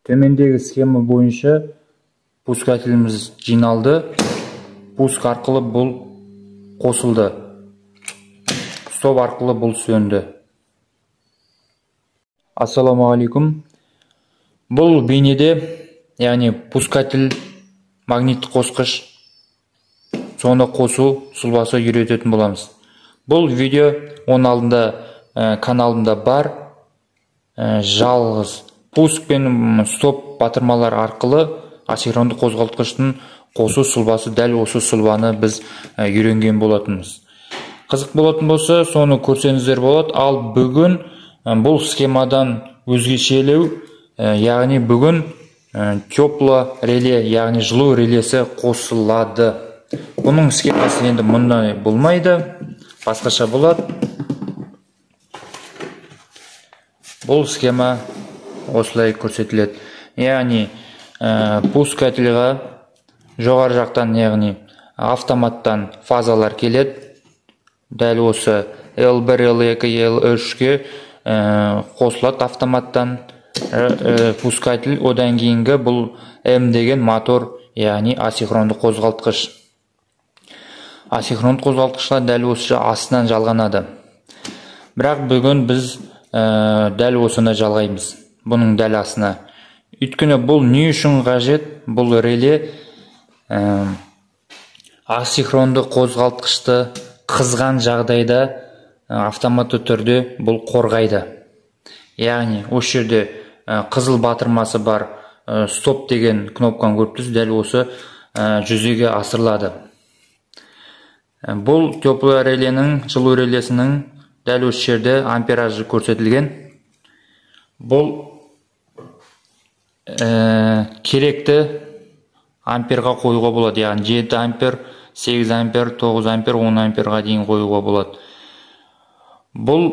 Төмендегі схема бойынша пускателіміз жиналды. Пуск арқылы бұл қосылды. Стоп арқылы бұл сөнді. Ассалаумағалейкум. Бұл бейнеде, яғни пускатель, магнитті қосқыш, соны қосу сұлбасы үйрететін боламыз. Бұл видео оның алдында каналымда бар. Жалғыз пуск пен стоп батырмалар арқылы асинхронды қозғалтқыштың қосу сұлбасы, дәл осы сұлбаны біз үйренген болатынбыз. Қызық болатын болса, соны көрсеңіздер болады. Ал бүгін бұл схемадан өзгешелеу, яғни бүгін тепло реле, яғни жылу релесі қосылады. Бұның схемасы енді мұндай болмайды, басқаша болады. Бұл схема осылай көрсетіледі. Яғни пускательға жоғары жақтан, яғни автоматтан фазалар келеді. Дәл осы L1, L2, L3-ке қосылады автоматтан пускатель. Одан кейінгі бұл М деген мотор, яғни асинхронды қозғалтқыш. Асинхронды қозғалтқыштар дәл осы астынан жалғанады. Бірақ бүгін біз дәл осыны жалғаймыз, бұның дәл астына. Өйткені бұл не үшін қажет? Бұл реле асинхронды қозғалтқышты қызған жағдайда автоматты түрде бұл қорғайды. Яғни осы жерде қызыл батырмасы бар стоп деген кнопканы көріп тұрсыз, дәл осы жүзеге асырылады. Бұл тепло реленің, жылу релесінің дәл осы жерде амперажы көрсетілген. Бұл керекті амперға қоюға болады, яғни 7 ампер, 8 ампер, 9 ампер, 10 амперға дейін қоюға болады. Бұл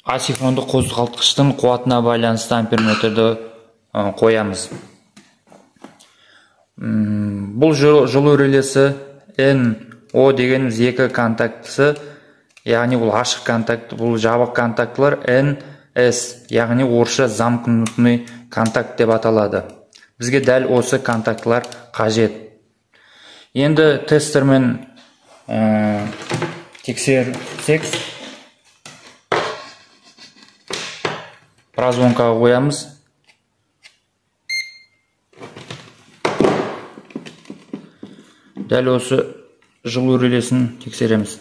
асинхронды қозғалтқыштың қуатына байланысты амперметрді қоямыз. Бұл жылу релесі N, O дегеніміз екі контактісі, яғни бұл ашық контакт, бұл жабық контактылар N, S, яғни орысша замкнутый контакт деп аталады. Бізге дәл осы контактылар қажет. Енді тестермен тексерсек, прозвонкаға қоямыз. Дәл осы жылу релесін тексереміз.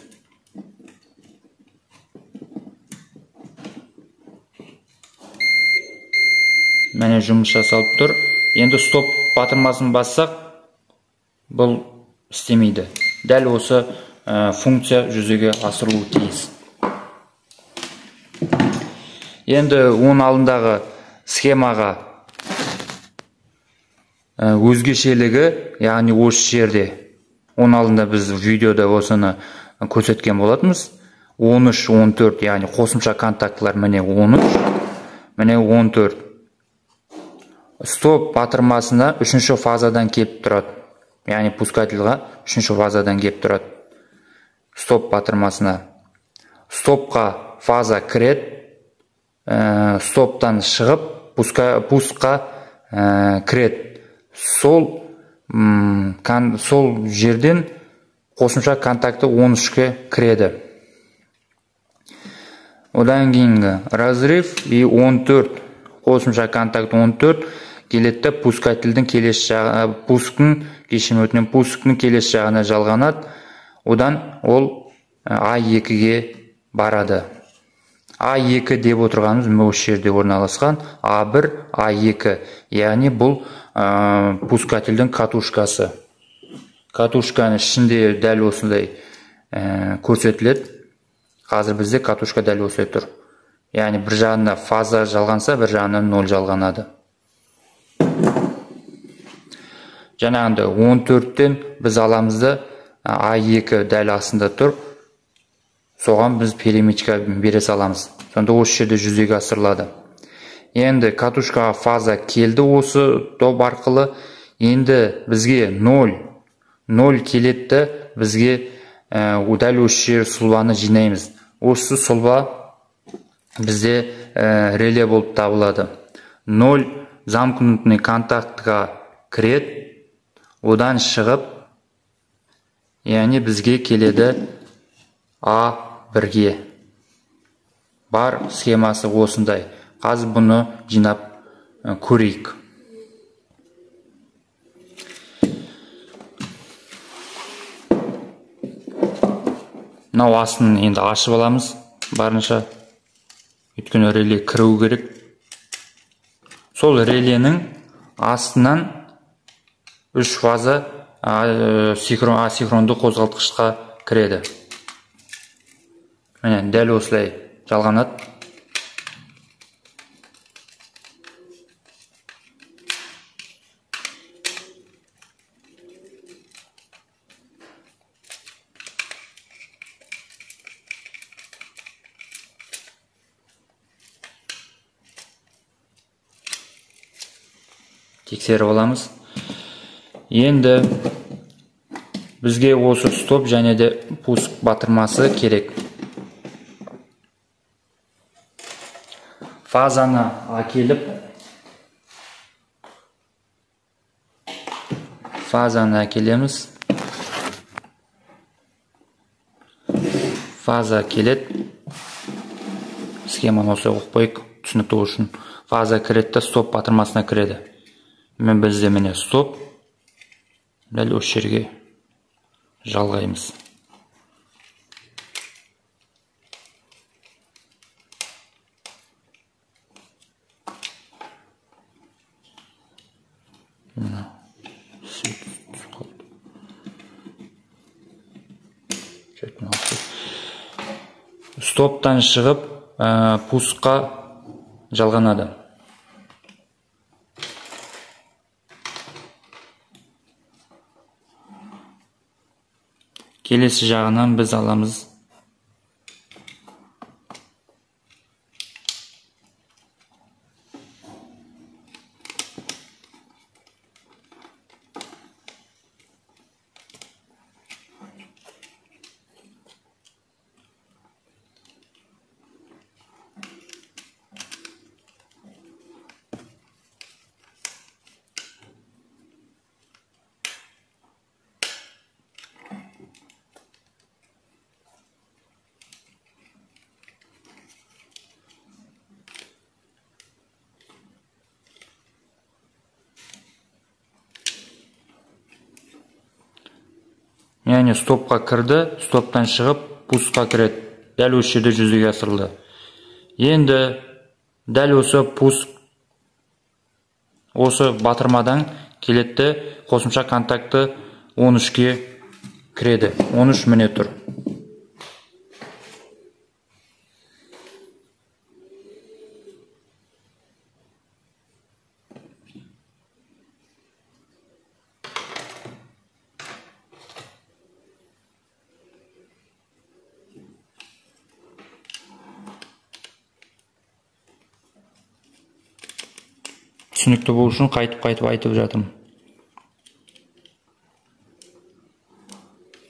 Міне жұмыс жасалып тұр. Енді стоп батырмасын бассақ, бұл істемейді. Дәл осы функция жүзеге асырылуы тиіс. Енді оның алдындағы схемаға өзгешелігі, яғни осы жерде, оның алдында біз видеода осыны көрсеткен болатынбыз. 13, 14, яғни қосымша контактылар міне 13, міне 14. Стоп батырмасына үшінші фазадан келіп тұрады. Яғни пускательға үшінші фазадан келіп тұрады. Стоп батырмасына. Стопқа фаза кіреді, стоптан шығып пускқа кіреді. Сол жерден қосымша контакты 13-ке кіреді. Одан кейінгі разрыв и 14, қосымша контакт 14 келеді, пускательдің келесі жағы, пусктың кешірім өтінемін, пусктың келесі жағына жалғанады. Одан ол А2-ге барады. А2 деп отырғанымыз осы жерде орналасқан А1, А2, яғни бұл пускательдің катушкасы. Катушканың ішінде дәл осындай көрсетіледі. Қазір бізде катушка дәл осылай тұр. Яғни бір жағында фаза жалғанса, бір жағында 0 жалғанады. Жаңағындай 14-тен біз аламыз да А2 дәл астында тұр. Соған біз перемычка бере саламыз. Сонда осы жерде жүзеге асырылады. Енді катушкаға фаза келді осы топ арқылы. Енді бізге 0, 0 келеді, бізге дәл осы жер сұлбаны жинаймыз. Осы сұлба бізде реле болып табылады. 0 замкнутый контактқа кіреді, одан шығып, яғни бізге келеді А1-ге. Бар схемасы осындай. Қазір бұны жинап көрейік. Мынау астын енді ашып аламыз барынша. Өйткені реле кіру керек. Сол реленің астынан 3 фаза асинхронды қозғалтқышқа кіреді. Міне дәл осылай жалғанады. Тексеріп аламыз. Енді бізге осы стоп және де пуск батырмасы керек. Фазаны әкеліп, фазаны әкелеміз. Фаза келеді. Схеманы осылай қойып қояйық, түсінікті болу үшін. Фаза кіреді де стоп батырмасына кіреді. Мен бізде міне стоп. Дәл осы жерге жалғаймыз. Стоптан шығып, пускқа жалғанады. Келесі жағынан біз аламыз. Яғни стопқа кірді, стоптан шығып, пускқа кіреді. Дәл осы жерде жүзеге асырылды. Енді дәл осы пуск осы батырмадан келеді, қосымша контакты 13-ке кіреді. 13 міне тұр. Түсінікті болу үшін қайтып-қайтып айтып жатырмын.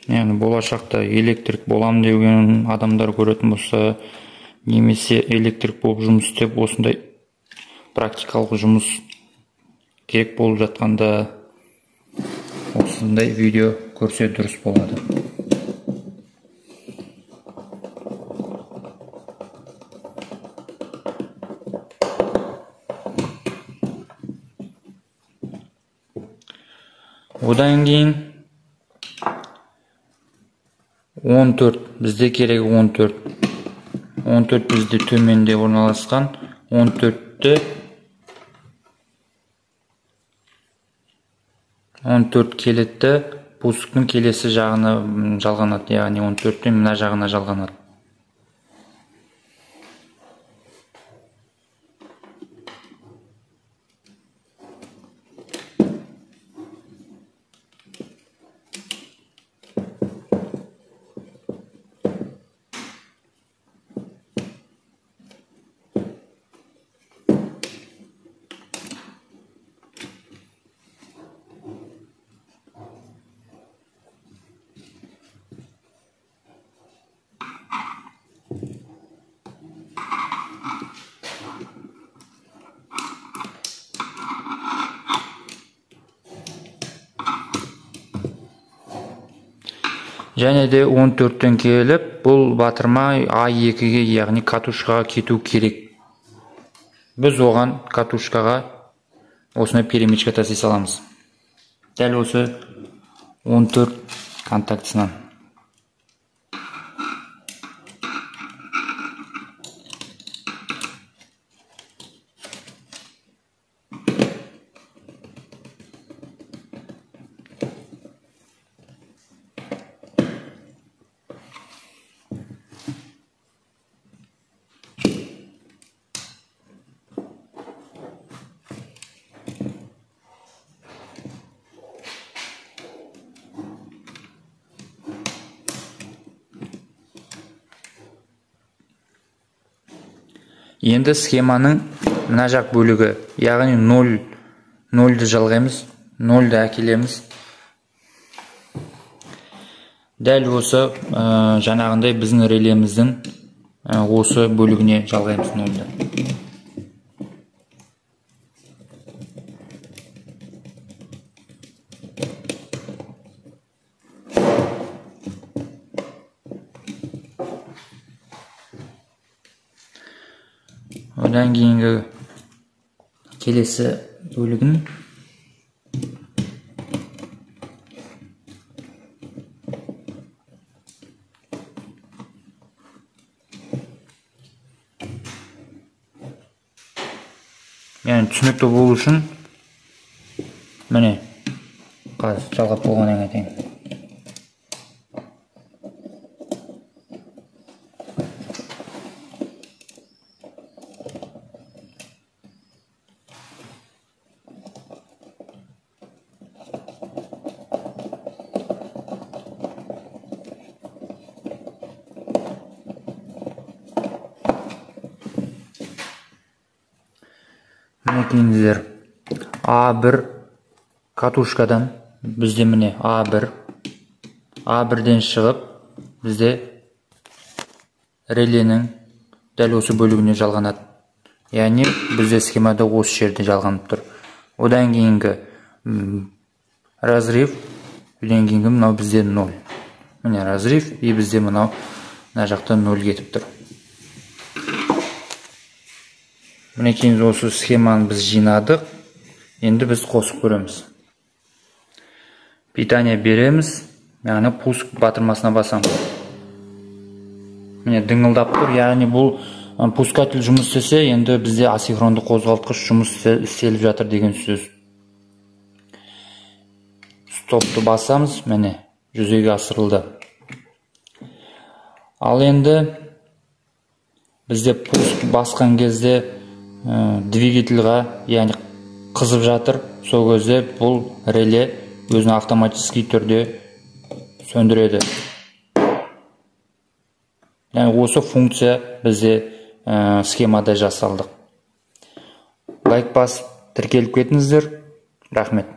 Яғни болашақта электрик болам деген адамдар көретін болса, немесе электрик болып жұмыс істеп, осындай практикалық жұмыс керек болып жатқанда осындай видео көрсе дұрыс болады. Одан кейін 14, бізде керегі 14. 14 бізде төменде орналасқан. 14-ті 14 келеді, пусктың келесі жағына жалғанады, яғни 14-тен мына жағына жалғанады. Және де 14-тен келіп, бұл батырма А2-ге, яғни катушкаға кету керек. Біз оған катушкаға осындай перемычка тастай саламыз. Дәл осы 14 контактысынан. Енді схеманың мына жақ бөлігі, яғни 0-ді жалғаймыз, 0-ді әкелеміз. Дәл осы жаңағындай біздің релеміздің осы бөлігіне жалғаймыз 0-ді. Одан кейінгі келесі бөлігін яғни түсінікті болу үшін міне қазір жалғап болғаннан кейін айтайын. Мінекейіңіздер, А1 катушкадан бізде міне А1, А1-ден шығып бізде реленің дәл осы бөлігіне жалғанады. Яғни бізде схемада осы жерде жалғанып тұр. Одан кейінгі разрыв, одан кейінгі мынау бізде 0. Міне разрыв, и бізде мынау мына жақта 0 кетіп тұр. Мінекейіңіз, осы схеманы біз жинадық. Енді біз қосып көреміз. Питание береміз, яғни пуск батырмасына басамыз. Міне дыңылдап тұр, яғни бұл пускатель жұмыс істесе, енді бізде асинхронды қозғалтқыш жұмыс істеліп жатыр деген сөз. Стопты басамыз, міне жүзеге асырылды. Ал енді бізде пуск басқан кезде двигательға, яғни қызып жатыр, сол кезде бұл реле өзін автоматический түрде сөндіреді. Яғни осы функция бізде схемада жасалдық. Лайк басып тіркеліп кетіңіздер. Рахмет.